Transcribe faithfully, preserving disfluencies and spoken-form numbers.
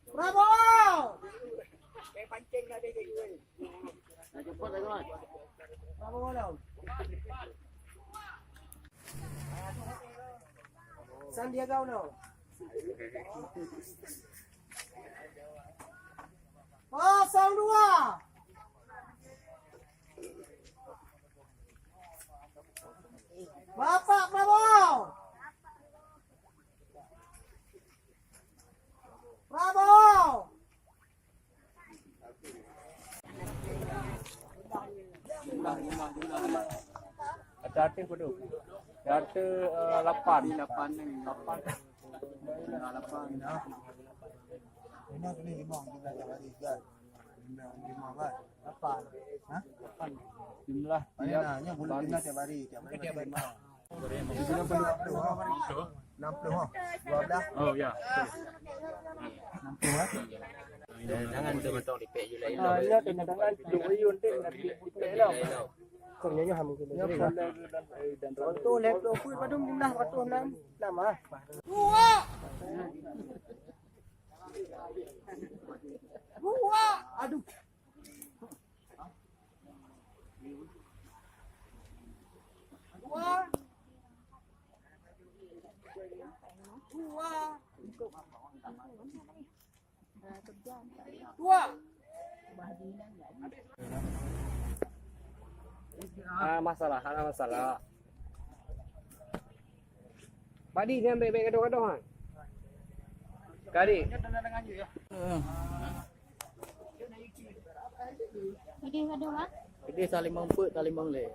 Prabowo! Prabowo Uno. Sandiaga Uno. Kosong dua. Bapak Prabowo. Prabowo. Ada artis pun tu. Ada artis, eh, lapan. Lapan. Lapan. Lapan. Ini kena lima, lima tiap hari, kan? Lima, lima, kan? Lapan. Hah? Lapan. Jumlah tiap hari. Tiap hari, tiap hari. Enam puluh, ha? Dua belas. Oh, ya. Enam puluh, ha? Jangan tu betul dipek je lah. Ah, ya, dengan tangan tu, ayun tu, nak dipek lah. Kau nyanyi ham mungkin. Ya, dan, dan, dan, Waktu leh puluh pui padum jumlah waktu enam, enam, ah. Dua. Dua. Aduh. Dua. Dua. Dua. Ah, masalah, ada masalah. Padi ni ambil baik gadoh-gadoh, ha? Kali. Jadi gadoh, ha? Jadi saling mempet, saling mengleh.